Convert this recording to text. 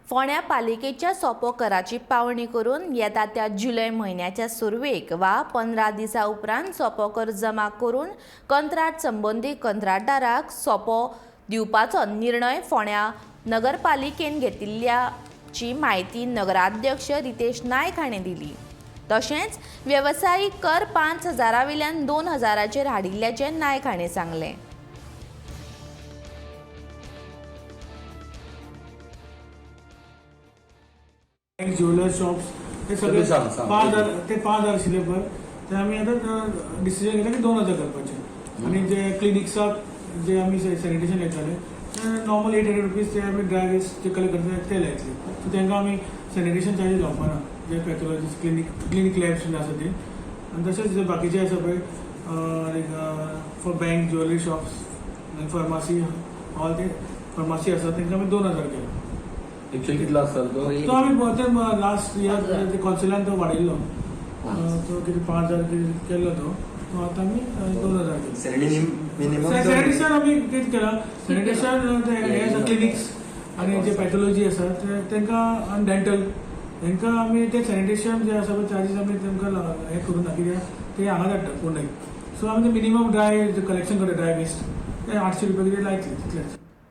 फोंड्या पालिकेच्या सोपो कराची पावणी करून येता त्या जुलय म्हयन्याच्या सुरवेक वा 15 दिसां उपरांत सोपो कर जमा करून कंत्राट संबंदी कंत्राटदाराक सोपो दिवपाचो निर्णय फोंड्या नगरपालिकेन घेतिल्ल्याची म्हायती नगराध्यक्ष रितेश नायक हांणी दिली. तशेंच वेवसायीक कर 5,000 वयल्यान 2,000चेर हाडिल्ल्याचें नायक हांणी सांगलें. ज्वेलर शॉप्स ते सगळे सांग, सांग. 5,000 ते 5,000 आशिल्ले पळय, ते आमी आतां डिसिजन घेतला की 2,000 करपाचे. आनी जे क्लिनिक्साक जे आमी सॅनिटेशन लायताले ते नॉर्मल 800 रुपीज ते आमी ड्राय वेस्ट जे कलेक्ट करता ते लायतले. सो तांकां आमी सॅनिटेशन चार्जीस लावपाना, जे पॅथॉलॉजिस्ट क्लिनीक लॅब्स बीन आसा ते. आनी तशेंच जे बाकीचे आसा पळय, like for bank, jewellery shops, pharmacy hall, ते फार्मासी आसा तांकां आमी 2,000 केला. एक्चुअली कितलो आसतालो तो? तो आमी ते लास्ट इयर कौन्सिलान तो वाडयल्लो, तो कितें 5,000 कितें केल्लो, तो तो आतां आमी 2,000 केलो. मिनिमम. सॅनिटेशन आमी कितें केलां, सॅनिटेशन ते हे आसा क्लिनिक्स आनी जे पॅथॉलॉजी आसा ते तांकां आनी डेंटल तांकां आमी ते सॅनिटेशन जे आसा पळय चार्जीस आमी तांकां हें करूं ना, कित्याक ते हांगा धाडटा फोंडेक. सो आमी ते मिनिमम ड्राय कलेक्शन करता, ड्राय वेस्ट ते 800 रुपया कितें लायतले तितलेच.